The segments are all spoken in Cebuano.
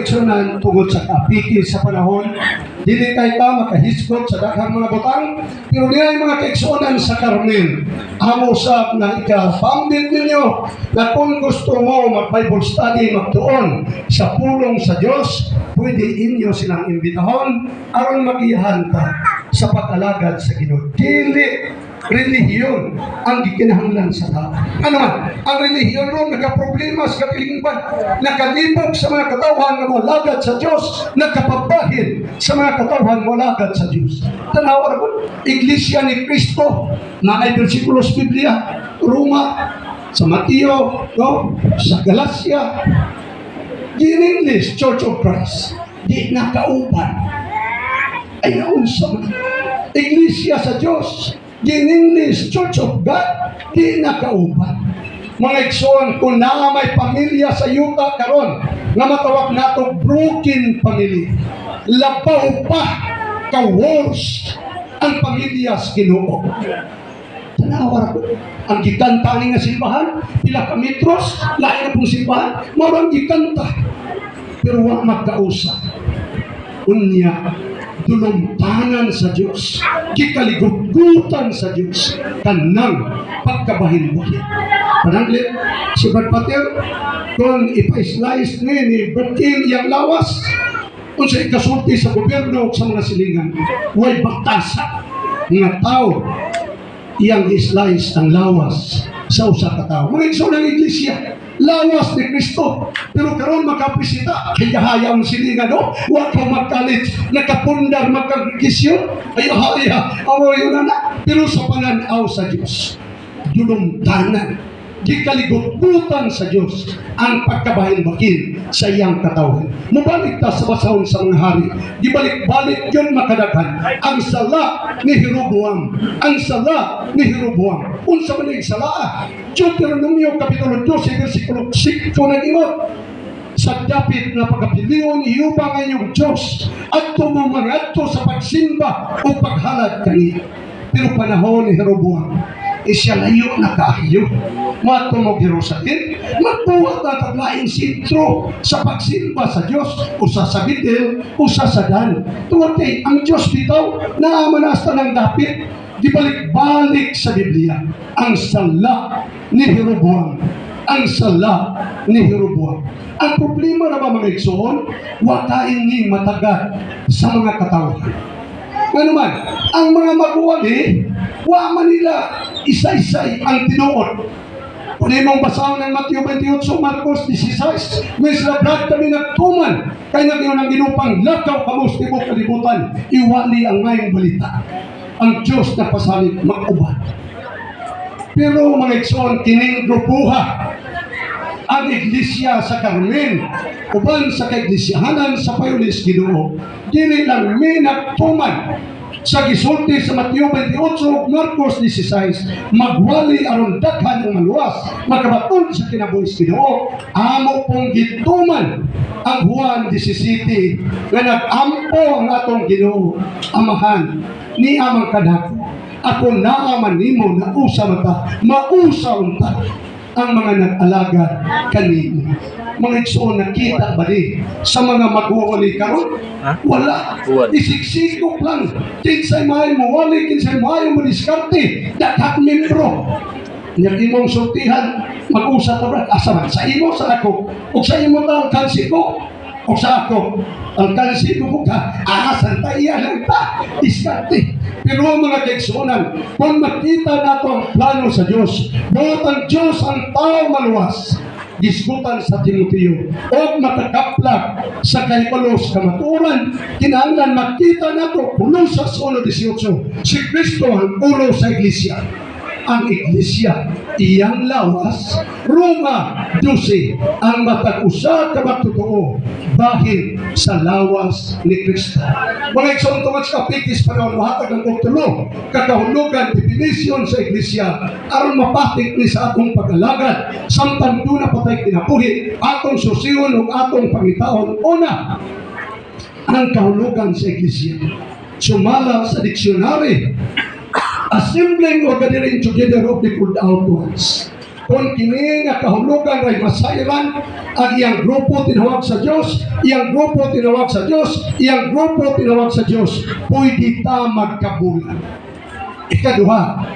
Kaigsunan, tungod sa kaapiki sa panahon, dili kay ta makahisgot sa daghang mga butang, pero niya mga kaigsunan sa Carmen, amo sab na ikapambit ninyo na kung gusto mo mag-Bible study, magtuon sa pulong sa Dios, pwede inyo silang imbitahon aron magiyahan ta sa pag-alagad sa Ginoo. Dili relihiyon ang gikinahanglan sa tao. Ano man, ang relihiyon ron nagka-problema sa katilingban, nakalibog sa mga katawhan nga moalagad sa Dios, nagkapabahin sa mga katawhan moalagad sa Dios. Tanawa ra Iglesia ni Cristo, na ay bersikulo sa Biblia, Roma, sa Mateo, no? Sa Galacia, in English, Church of Christ, di nakauban ay naunsa man. Iglesia sa Dios, in English, Church of God, di nakauban. Mga igsoon, kung naa may pamilya sa yuta karon nga matawag nato broken family, labaw pa ka worse ang pamilya sa Ginoo. Tanawa ra ko. Ang gikanta ni nga simbahan, pila ka metros, lain na pong simbahan, mao ang gikanta. Pero wa magkausa. Unya, dulumtanan sa Dios, gikaligutgutan sa Dios, kanang pagkabahin-bahin. Pananglit, si Brad Pater, kung ipa-slice ni Brad King iyang lawas, unsa ikasulti sa gobyerno ug sa mga silingan, way batasa nga tao iyang i-slice ang lawas sa usa ka tawo. Mga igsoon ng iglesia, lawas ni Kristo. Pero karon makapresita, kay haya ang silingan, no? Wa ka mag-college, nakapundar magkagkisyon, ay haya, awo yun na. Pero sa pananaw sa Diyos, dulumtanan, gikaligutgutan sa Diyos ang pagkabahin-bahin sa iyang katawhan. Mubalik ta sa basahon sa mga hari, gibalik-balik yun makadaghan. Ang sala ni Jeroboam, ang sala ni Jeroboam. Unsa man ang sala? Deuteronomio Kapitulo 12, versikulo 5 nag-ingon, "Sa dapit na pagkapilion iuba nga inyong Diyos at mangadto sa pagsimba o paghalad kaniya." Pero panahon ni Jeroboam, isya layo na kaayo. Moadto mo Jerusalem, magbuhat na taglaing sentro sa pagsimba sa Diyos, usa sa Betel, usa sa Dan. Tungod kay ang Diyos bitaw, naamanasta ng dapit, gibalik-balik sa Biblia ang sala ni Jeroboam, ang sala ni Jeroboam. Ang problema na ba, mga igsoon, wakain ni matagad sa mga katawhan. Ano man, ang mga magwali, wa man nila isa-isay ang tinuod. Kung imong basahon ng Mateo 28, Marcos 16, may sila brad kami nagtuman, kay nag-iyon ang ginupang lakaw kamo sa tibuok kalibutan, iwali ang mayong balita. Ang Diyos na pasalit mag-uban. Pero mga igsoon, kining grupuha, ang iglesia sa Carmen, uban sa kaiglisyahanan sa Payulis Ginoo, dili lang mi nagtuman sa gisulti sa Mateo 28 ug Marcos 16, magwali aron daghan ang maluwas, makabaton sa kinabuhi sa Ginoo. Amo pong gituman ang Juan 17 nga nag-ampo ang atong Ginoo, "Amahan, ni amang kanako, ako naa man nimo nausa man ta, mausa unta ang mga nag-alagad kanimo." Mga igsoon, nakita ba ni sa mga magwawali karon? Wala. Wala. Isiksikok lang. Kinsay maayo mo wali, kinsay maayo mo diskarte, daghang membro. Nya imong sultihan, mag-usa ta, brad. Asa man? Sa imo, sa ako. Ug sa imo ta alkansi ko. Ug sa ako, alkansi ko ka. Asan ta iya lang ta. Diskarte. Pero mga kaigsuonan, kung makita nato ang plano sa Dios, buot ang Dios ang tao maluwas, gisgutan sa Timoteo o makakaplag sa kahibalo sa kamatuoran, kinahanglan makita nato Colosas 1:18, si Kristo ang ulo sa iglesia, ang iglesia iyang lawas. Roma 12, ang matag usa ka magtotoo bahin sa lawas ni Kristo. Mga igsoon, tungod sa kapitis panahon, mohatag ang kog tulo kakahulugan, definition sa iglesia aron mapatik ni sa atong pag-alagad samtang duna pa tay kinabuhi, atong susiyon ug atong pangitaon. Una, ang kahulugan sa iglesia sumala sa dictionary, assembling or gathering together of the called out ones. Kung kini nga kahulugan ay masayran, ang iyang grupo tinawag sa Diyos, iyang grupo tinawag sa Diyos, iyang grupo tinawag sa Diyos, pwede ta magkabulan. Ikaduha,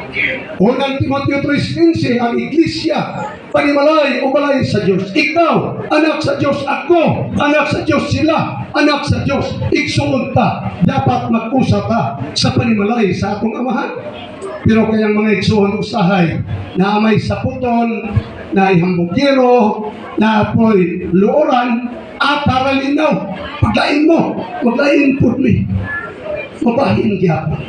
Unang Timoteo 3:15, ang iglesia, panimalay o balay sa Diyos. Ikaw, anak sa Diyos, ako, anak sa Diyos, sila, anak sa Diyos. Igsuon ta, dapat mag-usa ta sa panimalay sa atong amahan. Pero kayang mga igsuon usahay, na may saputon, na hambugiro, na apoy luoran, at para linaw, paglain mo, maglain po mi. Mabahin gyapon.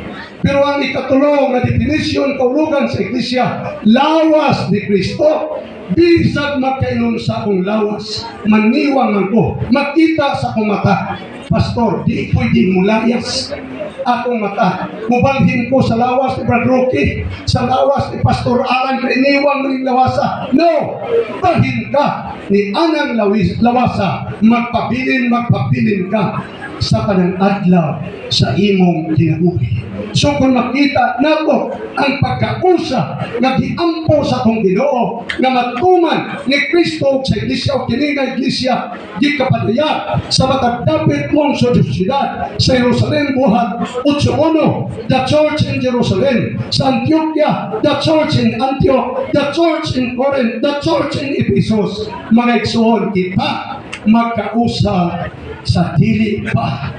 Pero ang ikatulo nga definisyon kaulugan sa iglesia, lawas ni Kristo. Bisag magkainom sa akong lawas, maniwang man ko, makita sa akong mata. Pastor, di pwede mulayas akong mata. Mubalhin ko sa lawas ni Brad Rocky, sa lawas ni Pastor Alan, kainiwang maning lawasa. No! Bahin ka ni anang lawis, lawasa, magpabilin, magpabilin ka sa kanang adlaw sa imong kinabuhi. So kung makita nato ang pagkausa nga giampo sa atong Ginoo nga matuman ni Kristo ug sa iglesia, ug kini nga iglesia gikapadayag sa matag dapit mong sa siyudad sa Jerusalem, Buhat 8:1, the church in Jerusalem, sa Antioquia, the church in Antioch, the church in Corinth, the church in Ephesus. Mga igsoon, kita magkausa sa dili pa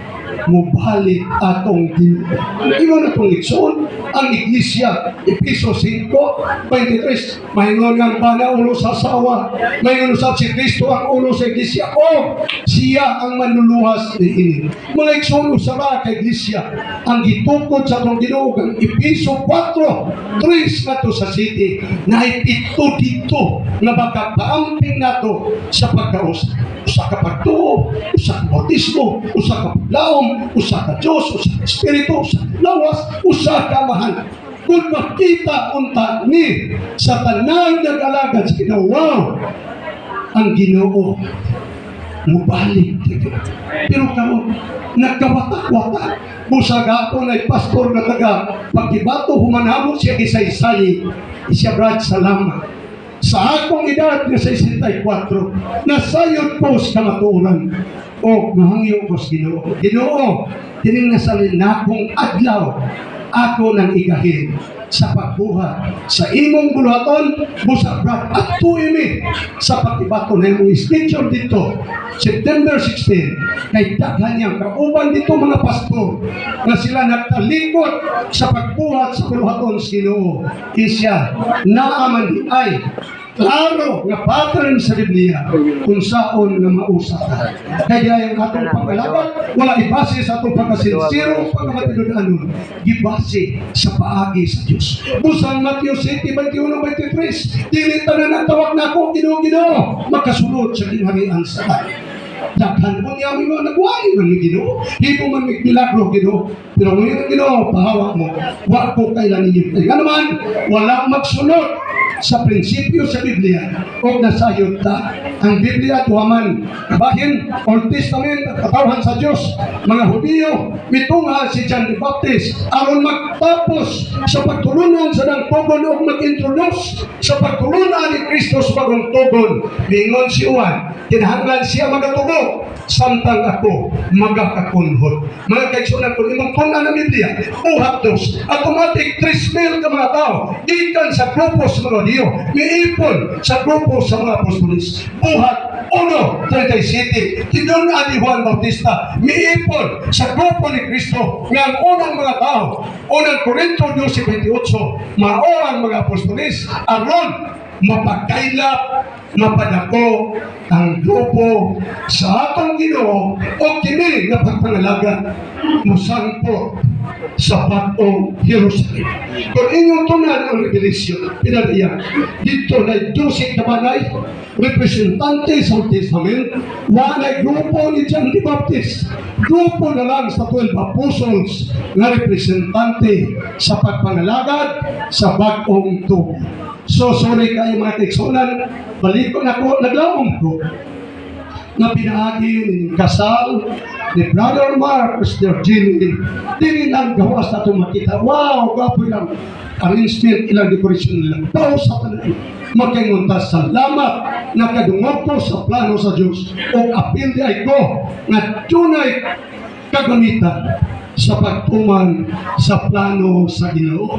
mubalik atong Ginoo. Ingon atong igsoon, ang iglesia, Efeso 5:23, maingon nga ang bana ulo sa asawa, maingon usab si Kristo ang ulo sa iglesia, o siya ang manluluwas niini. Mga igsoon, usa ra ka iglesia ang gitukod sa atong Ginoo ang Efeso 4:3 ngadto sa 7 na pito dito nga magkapaamping nato sa pagkausa. Usa ka pagtuo, usa ka bautismo, usa ka paglaom, usa ka Diyos, usa ka Espiritu, usa ka lawas, usa ka Amahan. Kung makita unta ni sa tanang nag-alagad sa Ginoo, wow, ang Ginoo mubalik. Pero karon nagkawatak-watak. Busag ako na pastor nga taga Paquibato, humanamo siya gisaysay. Siya, "Brad, salamat. Sa akong edad nga 64, nasayod ko sa kamatuoran o mahangyo ko sa Ginoo. Ginoo, kining nasalin nakong adlaw, ako nang igahin sa pagbuhat sa imong buluhaton." Busa, Brad, at imi sa Paquibato na imong schedule dito September 16, kay daghan niyang kauban dito mga pastor nga sila nagtalikod sa pagbuhat sa buluhaton sa Ginoo. Isya naaman di ay klaro nga pattern sa Biblia kung saon nga mausa ka. Kaya ang atong pag-alagad, wala ibase sa atong pagkasinsero, pagkamatinud-anon, gibase sa paagi sa Diyos. Busang Matthew 7, 21, 23, dili tanan ang tawag na ako, "Ginoo, Ginoo," makasulod sa gingharian sa langit. Daghan mo niya mo nagwali man ni Ginoo. Himo man mig milagro, Ginoo. Pero ngayon ang Ginoo, pahawa mo. Wa ko kailan ninyo. Kaya naman, wala magsunod sa prinsipyo sa Biblia o nasayod ta. Ang Biblia, duha man kabahin, Old Testament, at katawhan sa Diyos, mga Hudiyo, mitungha si John the Baptist aron magtapos sa pagtulunan sa dang tugon o mag-introduce sa pagtulunan ni Kristo sa bagong tugon. Mingon si Juan, kinahanglan siya magatugo samtang ako magakakunhod. Mga kaigsunan, kung imong tun-an ang Biblia, Buhat 2, automatic 3,000 ka mga tao gikan sa grupo sa mga Hudiyo, miipon sa grupo sa mga apostolis. Buhat 1:37, tinun-an ni Juan Bautista, miipon sa grupo ni Kristo nga ang unang mga tao, Unang Korinto 12:28, mao ang mga apostolis aron mapakaylap, mapadako ang grupo sa atong Ginoo o kini nga pagpangalaga mosangpo sa bag-ong Jerusalem. Kung inyong tun-an ang Revelation, pinadaya, dito na 12 ka banay, representante sa Old Testament, walay grupo ni John the Baptist. Grupo na lang sa 12 apostles nga representante sa pagpangalagad sa bag-ong tubo. So, sorry kayo, mga kaigsunan, balik ko na ko, naglaom ko nga pinaagi ni kasal ni Brother Mark Mr. Jimmy, dili lang gawas na itong makita, wow, gwapo ilang arrangement, ilang decoration nila, tao sa tanan. Makaingon ta, "Salamat, nakadungog ko sa plano sa Dios ug apil diay ko nga dunay kagamitan sa pagtuman sa plano sa Ginoo."